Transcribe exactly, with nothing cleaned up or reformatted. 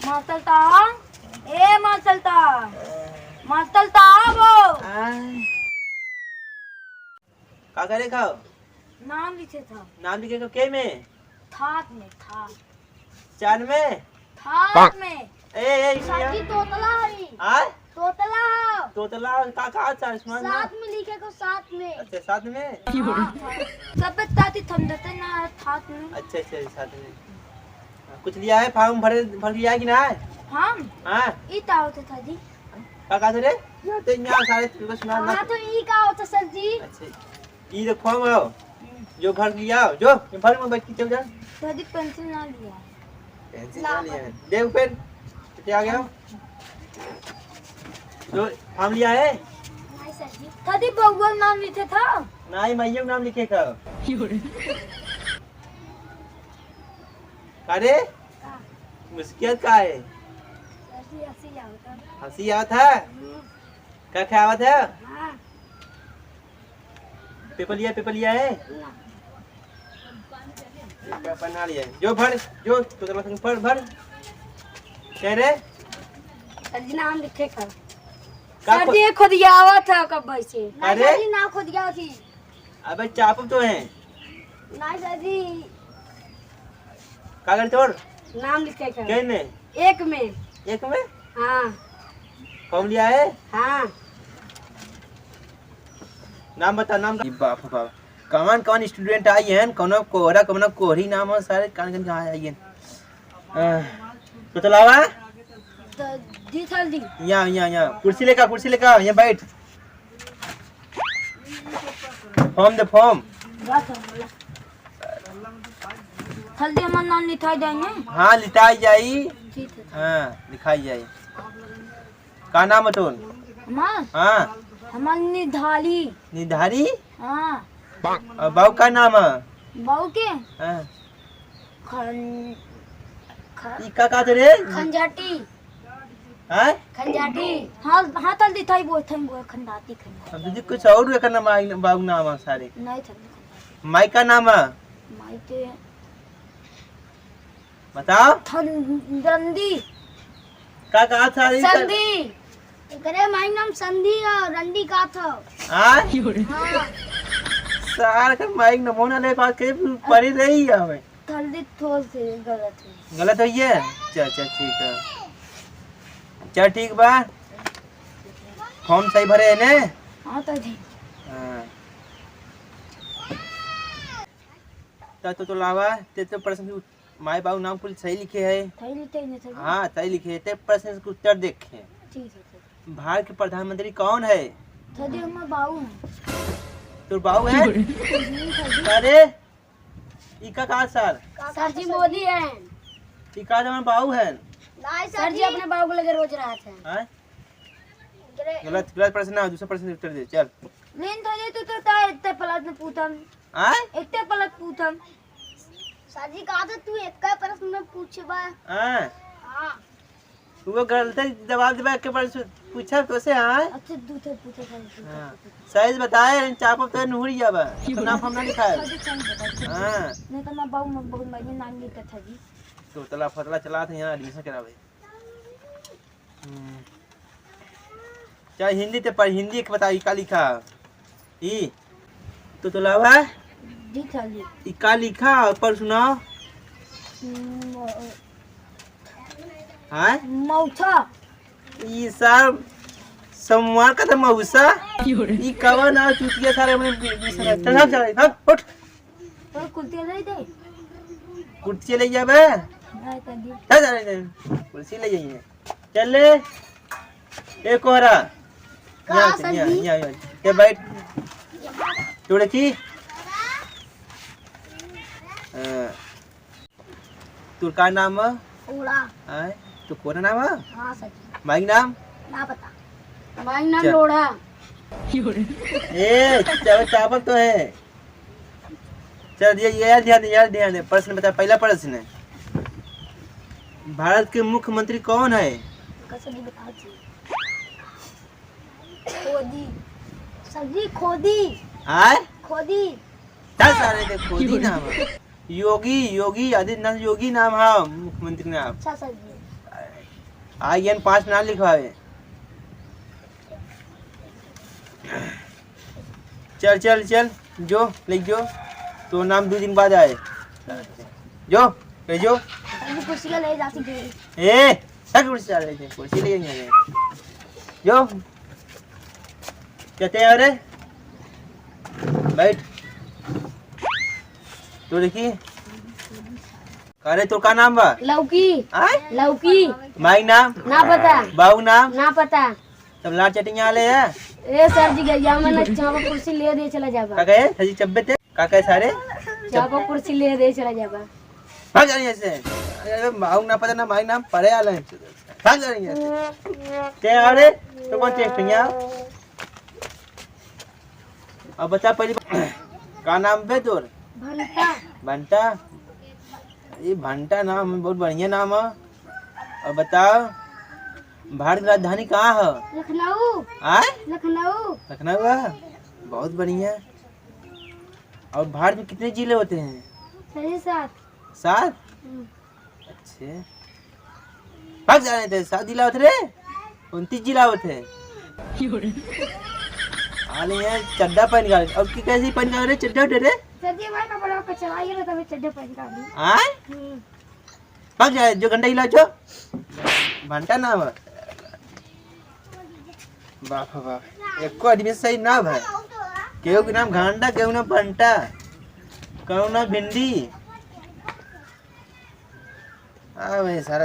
मातल ता, ए मातल ता, मातल ता वो। आय। का करे खाओ? नाम लिखे था। नाम लिखे का के में? थात में, थात। चान में? थात में। ए, ए, सर जी, तोतला हई। आय? तोतला हो। तोतला हो, का, का, अच्छा, आसमान में? साथ में लिखे को, साथ में। अच्छा, साथ में? हाँ, हाँ। सब ताती थम देते ना, थात में। अच्छा, अच्छा, साथ में। कुछ लिया है, फार्म भरे, भर लिया है कि ना है? हम? हाँ। ई का होता था जी? का, का रे? तो यहाँ सारे तुमको सुना ना। हाँ, तो ई का होता सर जी? अच्छा, ई जो फॉर्म है, हम्म। जो भर लिया, जो ये भर में बैठ के चल जा। सर जी, पेंसिल ना लिया। पेंसिल ना लिया है। दे ऊपर। क्या आ गया? जो फॉर्म लिया है? नहीं सर जी। सर जी, बउआ नाम लिखे था? नहीं, माइयों नाम लिखे था। अरे, का? मुस्किल का है? हंसी, हंसी आवत है। हंसी आवत है? हम्म। का खावत है? हाँ। पेपर लिया, पेपर लिया है? ना। पेपर ना लिया है। जो भर, जो, तो चलो, तुम पढ़, भर। कह रहे? सर जी, नाम लिखे का। का सर खो- जी, ये खोदियावत है कब से? अरे? सर जी, ना खोदियावत ही। अबे चापू तो है। नहीं सर जी। का करे तोर? नाम लिखे के। के में? एक में। एक में? हाँ। फॉर्म लिया है? हाँ। नाम बता, नाम का? ई बाप हो बाप। कवन कवन student आई हैं, कौनो कोहरा, कौनो कोहरी नाम हो, सारे कान कान कहाँ आई हैं? अ, तो चलावा? द-, दी थल दी। यहाँ, यहाँ, यहाँ। कुर्सी लेकर, कुर्सी लेकर, यहाँ बैठ। फॉर्म दे, फॉर्म। थल दे, हमार नाम लिखाई जाई ना? हाँ, लिखाई जाई। ठीक है। हाँ, लिखाई जाई। का नाम है तोर? हमार? हाँ। हमार निधारी। निधारी? हाँ। और बाऊ का नाम है? बाऊ के? हाँ। खन-, ख-, ई का कहत रे? खंजाटी। हैं? खंजाटी। हाँ, हाँ, तल दी थाई बोल, थाई बोल, खंडाती, खंडाती। अब दीदी कुछ और एकर नाम आई, बाऊ नाम है सारे। नहीं, थाई बोल, खंडाती। माई का नाम है? माई के बताओ। थन-, रंदी। का कहत है ई का? संधि। एकरे माई नाम संधि और रंडी कहत हो। आय? हाँ। सार के माई के नमूना ले बात के परी रही है हमें। थल्दी थोल से गलत है। गलत है ये? अच्छा, अच्छा, ठीक है। चल, ठीक बा। फॉर्म सही भरे है ने? हाँ, तो जी। हाँ। त तो, तो लावा, ते तो प्रश्न के उत-, माई बाबू नाम कुल सही लिखे है। सही लिखे है, सही। हाँ, सही लिखे है। ते प्रश्न के उत्तर देखे। ठीक है, सर। भारत के प्रधानमंत्री कौन है? सर जी, हमार बाऊ हैं। तोर बाऊ है? हम्म, सर जी। अरे, ई का कहा सर? सर जी, मोदी हैं। ई का जवन बाऊ है? नहीं, सर जी, अपने बाऊ के लगे रोज रहत हैं। हाँ? गलत, गलत प्रश्न है, दूसरा प्रश्न के उत्तर दे, चल। लेन धरे तू तो ता इतने पलट में पूछम। आय? इतने पलट पूछम। सर जी, कहा था तू इतने प्रश्न में पूछबा। आय? हाँ। वो गलत जवाब देबा के बारे में पूछब तो से, आय? अच्छा, दूसरे पूछो, सर जी, पूछो, हाँ। पूछो। सही से बताए, इन चापब तो नुहरी जाबा। तो नाम हम ना लिखाए। सर जी, सही बता। हाँ। नहीं तो मैं बाऊ में बहुत मजे नाम लिखा था जी। तो तला फतला चला थे यहाँ admission करावे। हम्म। चाहे हिंदी ते पढ़, हिंदी के बताई, का लिखा? ई? तो, तो लावा? जी, सर जी। ई का लिखा? और पढ़ सुनाओ। हम्म, हाँ? मौसा। ई सार सोमवार का तो मौसा। ई कवन आ चुतिया सारे हमने बी-, बीस हजार। चल, चल, चल, चल, उठ। तो कुर्सी ले दे। कुर्सी ले जाबे? नहीं, सर जी। चल, चल, चल, कुर्सी ले जाइए। चल ले। ए कोहरा। का यहाँ से, सर यहाँ, जी? यहाँ, यहाँ। ये बैठ। तू देखी। हाँ। तोर का नाम है? ओड़ा। आय, तो कोना नाम है? हाँ, सर जी। माई नाम? ना पता। माई नाम चल। लोढ़ा। ए, चावल, चावल तो है। चल, ये, ये यार ध्यान दे, यार ध्यान दे। प्रश्न बता, पहला प्रश्न है, भारत के मुख्यमंत्री कौन है? कैसे नहीं बता जी? खोदी। सर जी, खोदी। आय? खोदी। चल सारे, देख, खोदी नाम है। योगी, योगी आदित्यनाथ योगी नाम है मुख्यमंत्री नाम। अच्छा सर जी। आइए, पाँच ना लिखवावे। चल, चल, चल, जो, लिख जो। तो नाम दो दिन बाद आए। जो, ले जो। अभी कुर्सी ले जाती दे। ए, सब कुर्सी ले जाते, कुर्सी ले जाएंगे। जो, कहते हैं, अरे, बैठ। तो देखी, अरे, तो का नाम बा? लौकी। आय? लौकी। माई नाम? ना पता। बाऊ नाम? ना पता। तब लाल चटनिया ले है। ए सर जी, गैया में ना चापा कुर्सी ले दे चला जाबा। का कहे? सर जी चब्बे ते? का कहे सारे? चापा कुर्सी ले दे चला जाबा। भाग जा रही है से। अरे, बाऊ ना पता ना माई नाम पढ़े आले हैं। भाग जा रही है से। ते अरे, तो कौन चेक पिया? अब बता पहले, का नाम बे तोर? भंटा। भंटा? ये भंटा नाम है, बहुत बढ़िया नाम है। और बताओ, भारत की राजधानी कहाँ है? लखनऊ। आय? लखनऊ। लखनऊ है? बहुत बढ़िया। और भारत में कितने जिले होते हैं? सही सात। सात? हम्म। अच्छे। भाग जा रहे थे, सात जिला होते रे, उनतीस जिला होते हैं। आले यार, चड्डा पहन के आ रहे। अब की कैसी पहन के आ रहे, चड्डा उड्डा रे? सर जी, हमारे कपड़ा को चलाइए ना, तभी चड्डा पहन के आ रहे। आय? हम्म। भाग जा, जो घंटा हिला जो। भंटा नाम है। बाप रे बाप, एको आदमी सही ना भाई। केहू के नाम घंटा, केहू नाम भंटा, केहू नाम भिंडी। आ भाई सारा